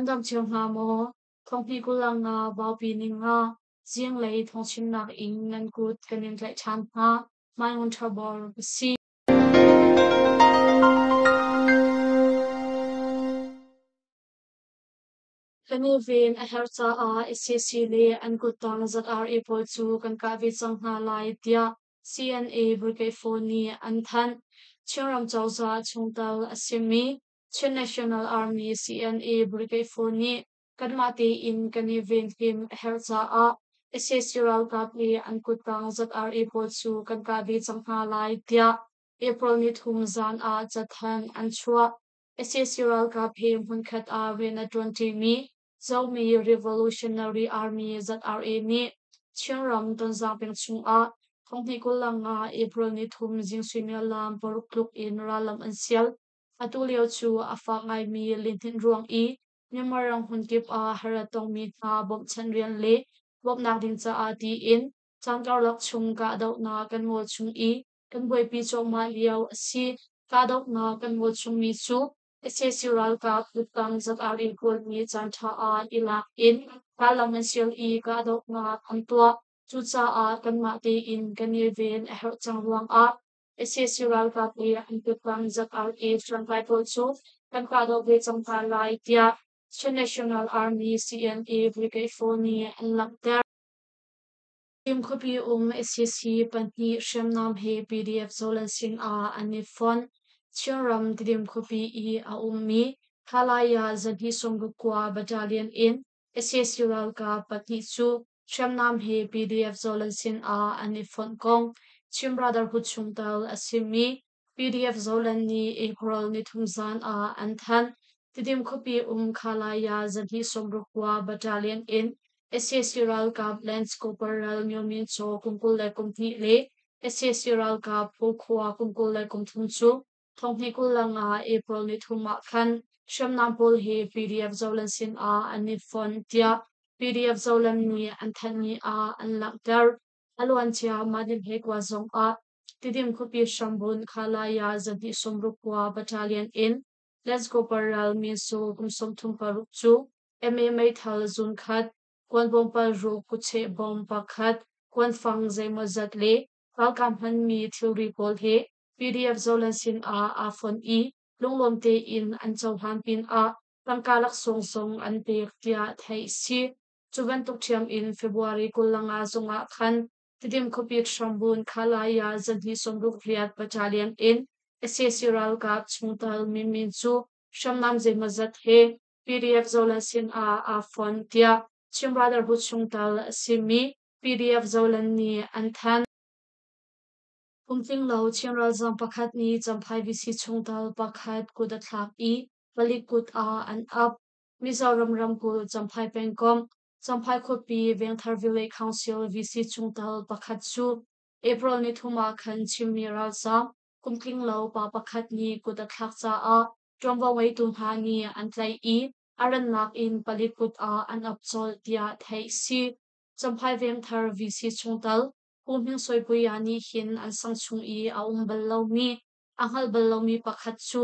Nan dam cio hnga maw? Thonghnih 25 Vaupi ning ah zinglei thawngchimnak in nan kut kan in tlaih ṭhan hna. Mai Ngun Ṭha Bor ka si. Kan i ven a herh caah sac le an kuttang ZRA pawl cu kan kah ve cang hna lai tiah CNA Brigade 4 nih an thanh. Chinram cozah chungtel a simi Chin National Army CNA Brigade 4 nih kanmah tein kan i venhim a herh caah sac ralkap le an kuttang ZRA pawl cu kan kah ve cang hna lai tiah April nithum zan ah cathanh an chuah. Sac ralkap he hmunkhat ah rian a ṭuanṭimi Zomi Revolutionary Army ZRA nih Chinram Tonzang peng chungah thonghnih 25 April nithum zing suimilam 6 tluk in rallam an sial. Atu lio cu a fak ngaimi lihninh ruang i Myanmar ram hmunkip ah har a tongmi hna bawmhchanh rian le bawmhnak ding caah tiin caan karlak chung kahdohnak kan ngol chung i kan buaipi cuahmah lio a si. Kahdohnak kan ngol chungmi cu sac ralkap kuttang ZRA pawl nih caanṭha ah i lak in rallam an sial i kahdohnak an tuah. Cucaah kanmah tein kan i ven a herh cang ruangah sac ralkap le an kuttang ZRA hriamtlai pawl cu kan kahdoh ve cang hna lai tiah Chin National Army CNA Brigade 4 nih an langhter. Team khuapi um sac pahnih hriamnam he PDF Zoland sinah an i fonh. Chinram Tidim khuapi i a ummi Thalaya zahnih 69 Battalion in sac ralkap pahnih cu hriamnam he PDF Zoland sinah an i fonh kong Chin Brotherhood chungtel a simi PDF Zoland nih April nithum zan ah an thanh. Tidim khuapi um Khalaya zahnih 69 Battalion in sac ralkap Lance Corporal Myo Min Chaw kum 22 le sac ralkap Phu Khua kum 23 cu thonghnih 25 April nithum ah khan hriamnam pawl he PDF Zoland sinah an i fonh tiah PDF Zoland nih an thanhmi ah an langhter. A luancia Madin Hekwa zong ah Tidim khuapi hrambunh Khalaya zahnih 69 Battalion in Lance Corporal Min Su kum 36 cu MA meithal zun khat, kuanbawm paruk kutcheh bawm pakhat, kuanfang zeimawzat le ralkap hmanmi thilri pawl he PDF Zoland sinah aa fonh i lunglawm tein an cohlan pinah tangka laksawng zong an pek tiah theih si. Cu bantuk ṭhiam in February 25 zongah khan Tidim khuapi hrambunh Khalaya zahnih 68 Battalion in sac ralkap chungtel Min Min cu hriamnam zeimawzat he PDF Zoland sinah aa fonh tiah Chin Brotherhood chungtel a simi PDF Zoland nih an thanh. Pumtling lo Chin ralzaam pakhat nih Champhai VC chungtel pakhat kut a thlak i palik kut ah an ap. Mizoram ramkulh Champhai pengkomh Champhai khuapi Vengthar Village Council VC chungtel pakhat cu April nithum ah khan Chinmi ralzaam kumtling lo pa pakhat nih kut a thlak caah ṭuanvo ngeitu hna nih an tlaih i a rannak in palik kut ah an ap colh tiah theih a si. Champhai Vengthar VC chungtel Pu Hming Sawipuia nih hin an sang chung i a um bal lomi, a hngalh bal lomi pakhat cu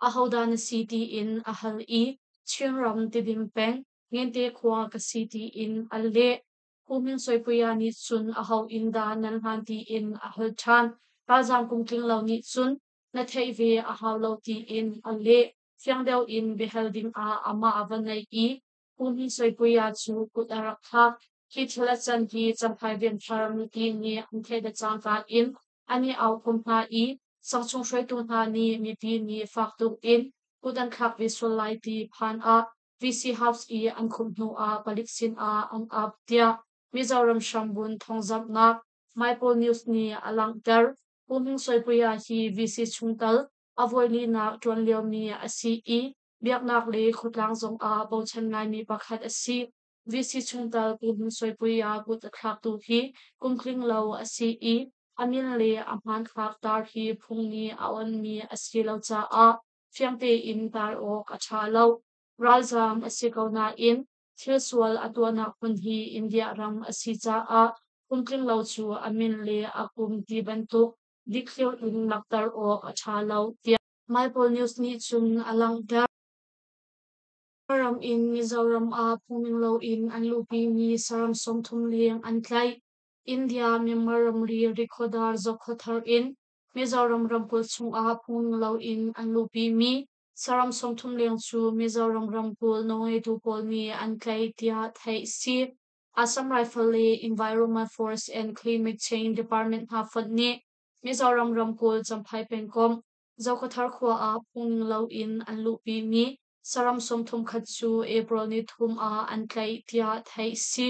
ahodah na si tiin a hal i Chinram Tidim peng Ngente khua ka si tiin a leh. Pu Hming Sawipuia nih cun aho inn dah nan hlan tiin a hal ṭhan. Ralzaam kum tling lo nih cun na theih ve a hau lo tiin a leh. Fiang deuh in biahal dingah amah a va naih i Pu Hming Sawipuia cu kut a rak thlak. Hi thil a can hi Champhai Vengthar mipi nih an theih le cangka in an i aukhum hna i sangchung hruaitu hna nih mipi nih fak tuk in kut an thlak ve sual lai ti phan ah VC House i an khumh hnu ah palik sin ah an ap tiah Mizoram hrambunh thawngzamhnak Maipawl News nih a langhter. Pu Hming Sawipuia hi VC chungtel a voilinak ṭuan liomi a si i biaknak le khuatlang zongah bochan ngaimi pakhat a si. VC chungtel Pu Hming Sawipuia kut a thlaktu hi kumtling lo a si i a min le a hmanthlak tar hi phung nih a onmi a si lo caah fiang tein tar awk a ṭha lo. Ralzaam a si ko nain thil sual a tuahnak hmun hi India ram a si caah kumtling lo cu a min le a kum ti bantuk dikthliar in langhter awk a ṭha lo tiah Maipawl News nih cun a langhter. Ram in Mizoram ah phungning loin an luhpimi saram 30 leng an tlaih. India Myanmar ramri Rikhodar Zokhawthar in Mizoram ramkulh chungah phungning loin an luhpimi saram 30 leng cu Mizoram ramkulh nawlngeitu pawl nih an tlaih tiah theih a si. Assam Rifle le Environment Forest and Climate Change Department hna fonh nih Mizoram ramkulh Champhai pengkomh Zokhawthar khua ah phungning loin an luhpimi saram 30 khat cu April nithum ah an tlaih tiah theih a si.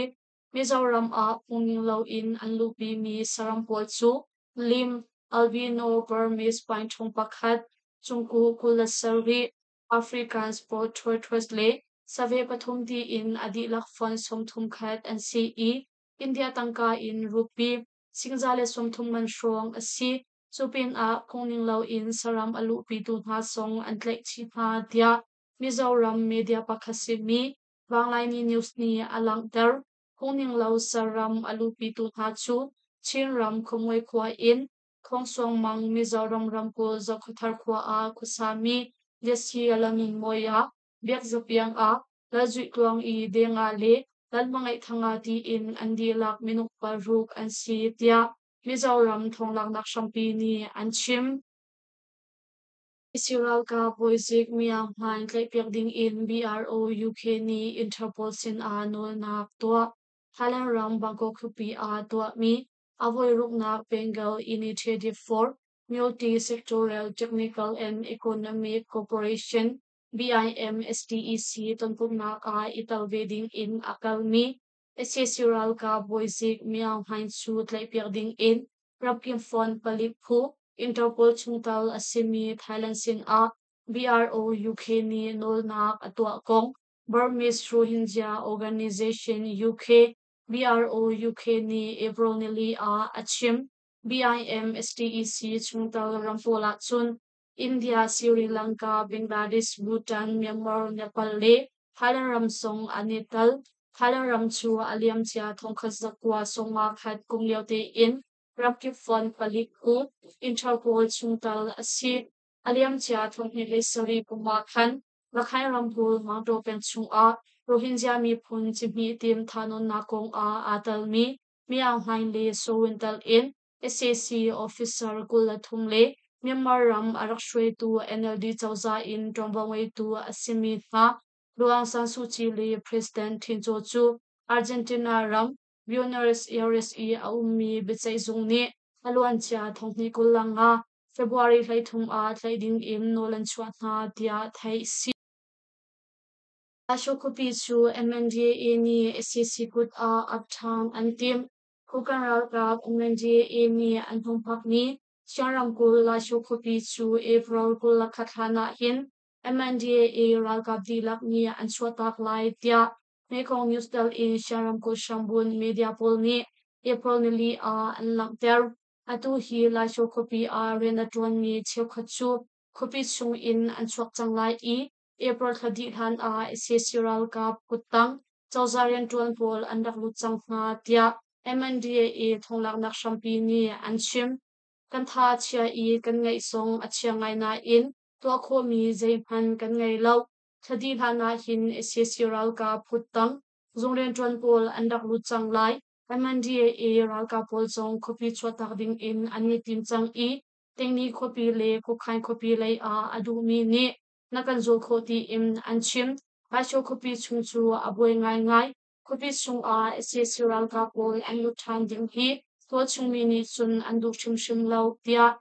Mizoram ah phungning loin an luhpimi saram pawl cu lim, albino Burmese painṭhung pakhat, cungkuh 27, African spot tortoise le saveh pathum tiin a dihlak fonh 30 khat an si i India tangka in rupee 130,000 man hrawng a si. Cu pinah phungning loin saram a luhpitu hna zong an tlaih chih hna tiah Mizoram media pakhat simi Vanglaini News nih a langhter. Phungning lo saram a luhpitu hna cu Chinram Khuamuai khua in Thawngsuangmang Mizoram ramkulh Zokhawthar khua ah khuasami Jesse Lalnunmawia, Biakzapiang ah Lalzuihtluang i Denga le Lalhmangaihthanga tiin an dihlak minung paruk an si tiah Mizoram thawnglaknak hrampi nih an chim. Sac ralkap bawizik Myanmar hmai tlaihpiak dingin BRO UK nih Interpol sinah nawlnak tuah. Thailand ram Bangkok khuapi ah tuahmi a voiruknak Bengal Initiative for Multi-Sectoral Technical and Economic Cooperation BIMSTEC tonpumhnak ah i tel ve dingin a kalmi sac ralkap bawizik Myaung Hlaing cu tlaihpiak dingin ramkimfonh palik phu Interpol chungtel a simi Thailand sinah BRO UK nih nawlnak a tuah kong Burmese Rohingya Organization UK BRO UK nih April nili ah a chim. BIMSTEC chungtel ram pawl ahcun India, Sri Lanka, Bangladesh, Bhutan, Myanmar, Nepal le Thailand ram zong an i tel. Thailand ram cu a liamcia 1951 kum lio tein ramkip fonh palik phu Interpol chungtel a si. A liamcia 2007 kum ah khan Rakhine ramkulh Maungtaw peng chungah Rohingya miphun cihmih tim thahnawnnak kong ah aa telmi Myaung Hlaing le Sowin tel in sac officer 23 le Myanmar ram a rak hruaitu NLD cozah in ṭuanvo ngeitu a simi hna Daw Aung San Suu Kyi le President Htin Kyaw cu Argentina ram Buenos Aires i a ummi biaceihzung nih a luancia 2025 February 33 ah tlaih ding in nawl an chuah hna tiah theih a si. Asho khuapi cu MNDAA nih sac kut ah ap ṭhan an timh. Kokang ralkap MNDAA nih an humhakmi Shan ramkulh Lasho khuapi cu April 21 hlan ah hin MNDAA ralkap dihlak nih an chuahtak lai tiah Mekong News tel in Shan ramkulh hrambunh media pawl nih April nili ah an langhter. Atu hi Lasho khuapi ah rian a ṭuanmi cheukhat cu khuapi chung in an chuak cang lai i April thla dih hlan ah sac ralkap kuttang cozah rianṭuan pawl an rak lut cang hna tiah MNDAA thonglaknak hrampi nih an chim. Kan tha a chia i kan ngaih zong a chia ngai nain tuah khawhmi zeihmanh kan ngei lo. Thla dih hlan ah hin sac ralkap kuttang zung rianṭuan pawl an rak lut cang lai. MNDAA ralkap pawl zong khuapi chuahtak ding in an i tim cang i Tingni khuapi le Kukhain khuapi lei ah a duhmi nih na kan zul khawh tiin an chim. Laisho khuapi chung cu a buai ngaingai. Khuapi chungah sac ralkap pawl an lut ṭhan ding hi tualchungmi nih cun an duh hrimhrim lo tiah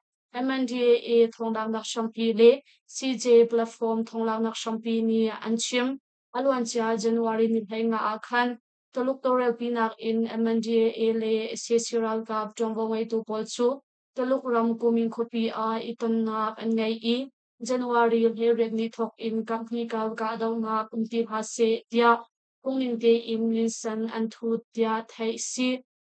MNDAA thawngdangnak hrampi le CJ platform thawngdangnak hrampi nih an chim. A luancia January ni 15 ah khan Tuluk tawlrelpinak in MNDAA le sac ralkap ṭuanvo ngeitu pawl cu Tuluk ram Kumin khuapi ah i tonnak an ngei i January 18 ni thawk in kaphnih kal kahdohnak um ti hlah seh tiah phungning tein minsen an thut tiah theih a si.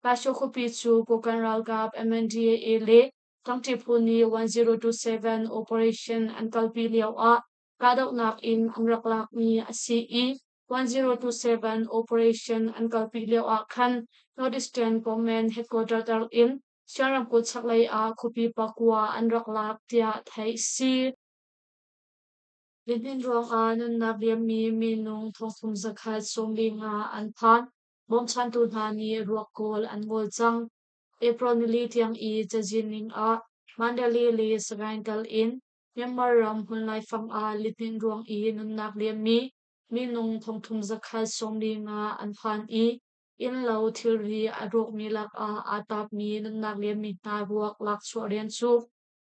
Lasho khuapi cu Kokang ralkap MNDAA le Tlangṭi phu nih 1027 operation an kalpi lioah kahdohnak in an rak lakmi a si i 1027 operation an kalpi lioah khan Northeastern Command headquarter in Shan ramkulh chaklei ah khuapi pakua an rak lak tiah theih a si. Lihnin ruangah nunnak liammi minung 3,145 an phan. Bawmchantu hna nih ruak kawl an ngol cang. April nili tiang i cazin ning ah Mandalay le Sagaing kal in Myanmar ram hmun laifang ah lihnin ruang i nunnak liammi minung 3,145 an phan i innlo thilri a rawkmi lakah aa tapmi nunnak liammi hna ruak lakchuah rian cu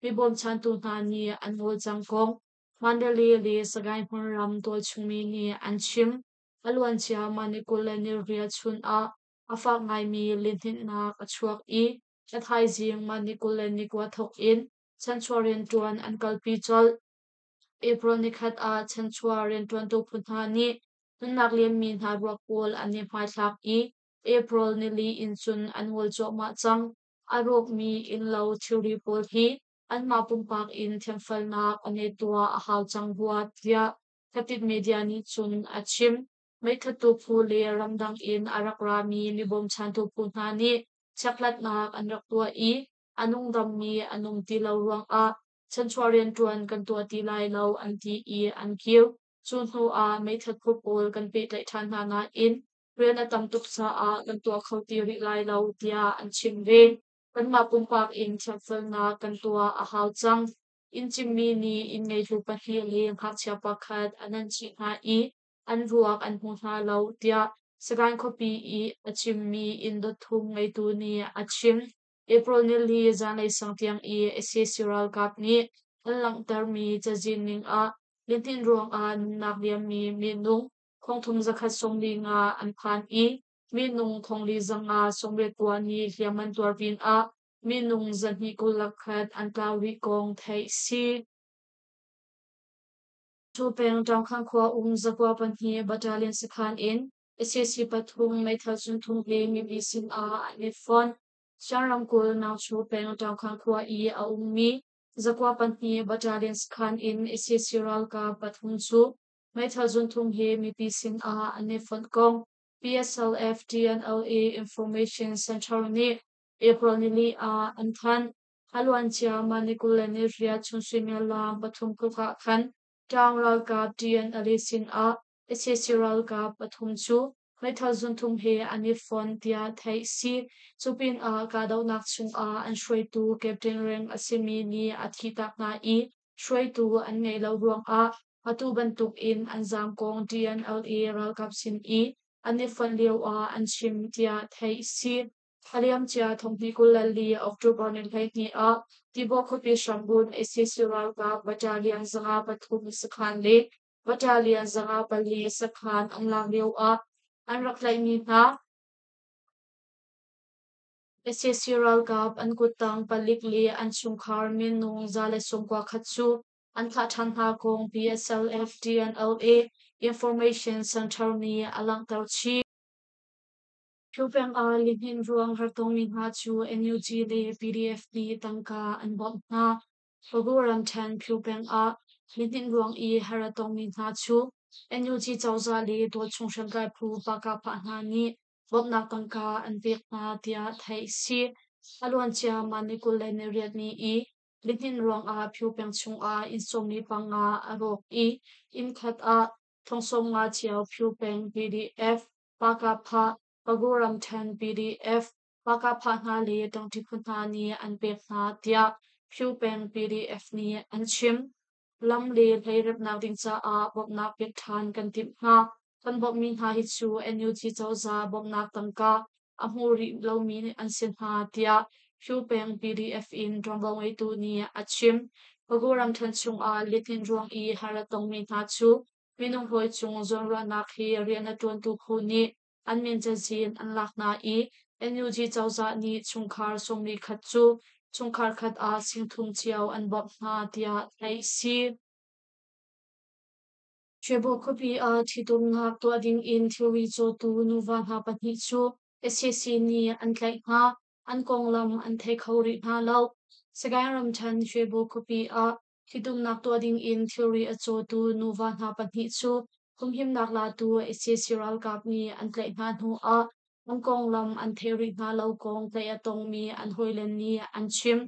mi bawmchantu hna nih an ngol cang kong Mandalay le Sagaing hmunram tualchungmi nih an chim. A luancia mah ni 28 chun ah a fak ngaimi lihninhnak a chuak i a thaizing mah ni 29 thawk in chanchuah rianṭuan an kalpi colh. April nikhat ah chanchuah rianṭuantu phu hna nih nunnak liammi hna ruak pawl an i hmaithlak i April nili in cun an ngol cuahmah cang. A rawkmi innlo thilri pawl hi anmah pumpak in thiamfalnak an i tuah a hau cang rua tiah Khatit Media nih cun a chim. Meithattu phu le ramdang in a rak rami mi bawmchantu phu hna nih chekhlatnak an rak tuah i a nungdammi an um ti lo ruangah chanchuah rianṭuan kan tuah ti lai lo an ti i an kir. Cu hnu ah meithat phu pawl kan pehtlaih ṭhan hna nain rian a tam tuk caah kan tuah kho ti rih lai lo tiah an chim ve. Kanmah pumpak in thiamfelnak kan tuah a hau cang. Inn cimmi nih inn ngeitu pahnih le ngakchia pakhat an an chih hna i an ruak an hmu hna lo tiah Sagaing khuapi i a cimmi inn dot thum ngeitu nih a chim. April nili zanlei sang tiang i sac ralkap nih an langhtermi cazin ning ah lihnin ruangah nunnak liammi minung 3,145 an phan i minung 4,588 nih hliam an tuar pinah minung 221 an tlau rih kong theih si. Cu peng Ṭangkhang khua um zakua pahnih battalion sakhan in sac pathum meithal cunthum le mipi sinah an i fonh. Shan ramkulh Nangchu peng Ṭangkhang khua i a ummi zakua pahnih battalion sakhan in sac ralkap pathum cu meithal zunthum he mipi sinah an i fonh kong PSLF TNLA Information Center nih April nili ah an thanh. A luancia mah ni 28 chun suimilam pathum tluk ah khan Ṭaung ralkap TNLA sinah sac ralkap pathum cu meithal zunthum he an i fon tiah theih si. Cu pinah kahdohnak chungah an hruaitu Captain rank a simi nih a thihtak hna i hruaitu an ngeih lo ruangah atu bantukin an zaam kong TNLA ralkap sin i an i fonh lioah an chim tiah theih si. A liamcia 2024 October ni 12 ah Tibaw khuapi hrambunh sac ralkap battalion 103 sakhan le battalion 104 sakhan an lak lioah an rak tlaihmi hna sac ralkap an kuttang palik le an chungkhar minung 191 cu an thlah ṭhan hna kong PSLF TNLA Information Center nih a langhter chih. Cu peng ah lihnin ruang hartongmi hna cu NUG le PDF nih tangka an bawmh hna. Pagu ramṭhen Phyu peng ah lihnin ruang i har a tongmi hna cu NUG cozah le tualchung hriamtlai phu Pakah hna nih bawmhnak tangka an pek hna tiah theih a si. A luancia mah ni 28 ni i lihnin ruangah Phyu peng chungah inn 15 a rawk i inn khat ah thong 50 cio Phyu peng PDF Pakah, Pagu ramṭhen PDF, Pakah hna le ṭangṭi phu hna nih an pek hna tiah Phyu peng PDF nih an chim. Lam le hlei remhnak ding caah bawmhnak pek ṭhan kan timh hna. Kan bawmhmi hna hi cu NUG cozah bawmhnak tangka a hmu rih lomi an si hna tiah Phyu peng PDF in ṭuanvo ngeitu nih a chim. Pagu ramṭhen chungah lihnin ruang i har a tongmi hna cu Minung hawi cung zawnruahnak hi rian a ṭuantu phu nih an min cazin an lak hna i NUG cozah nih chungkhar 41 cu chungkhar khat ah 30,000 cio an bawmh hna tiah theih a si. Hriabo khuapi ah ṭhitumnak tuah ding in thilri cawtu nuva hna pahnih cu sac nih an tlaih hna. An konglam an thei kho rih hna lo. Sagaing ramṭhen Hriabo khuapi ah Ṭhitumnak tuah dingin thilri a cawtu nuva hna pahnih cu humhimnak latu sac ralkap nih an tlaih hna hnuah an konglam an theih rih hna lo kong tlaih a tongmi an hawile nih an chim.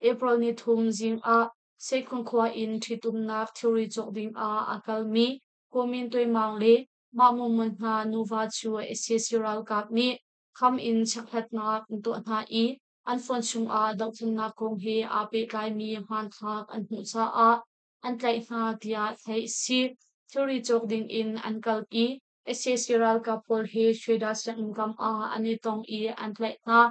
April nithum zing ah Seikhung khua in ṭhitumnak thilri cawk ding ah a kalmi Ko Min Twe Maung le Mah Mu Mon hna nuva cu sac ralkap nih kham in chekhlatnak an tuah hna i an phone chungah dohthlennak kong he aa pehtlaimi hmanthlak an hmuh caah an tlaih hna tiah theih a si. Thilri cawk ding in an kal i sac ralkap pawl he Shweda sianginn kam ah an i tong i an tlaih hna.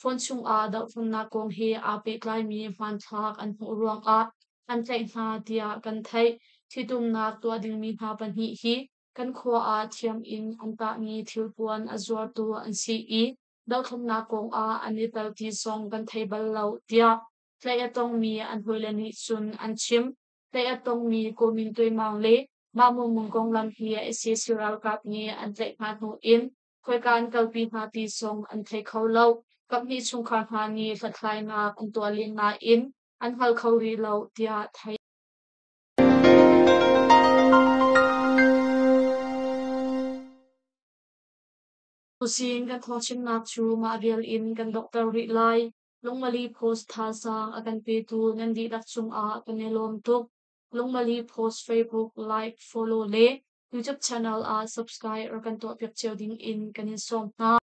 Phone chungah dohthlennak kong he aa pehtlaimi hmanthlak an hmuh ruangah an tlaih hna tiah kan theih. Ṭhitumnak tuah dingmi hna pahnih hi kan khua ah thiam in an tahmi thilpuan a zuartu an si i dohthlennak kong ah an i tel ti zong kan thei bal lo tiah tlaih a tongmi an hawile nih cun an chim. Tlaih a tongmi Ko Min Twe Maung le Mah Mu Mung konglam hi sac ralkap nih an tlaih hna hnu in khoika an kalpi hna ti zong an thei kho lo. Kaphnih chungkhar hna nih hlathlainak an tuah len nain an hngal kho rih lo tiah theih. Tusin kan thawngchimnak cu mah vial in kan donghter rih lai. Lungmali Post thazaang a kan petu nan dihlak cungah kan i lawm tuk. Lungmali Post Facebook like, follow le YouTube channel ah subscribe rak kan tuahpiak cio ding in kan in sawm hna.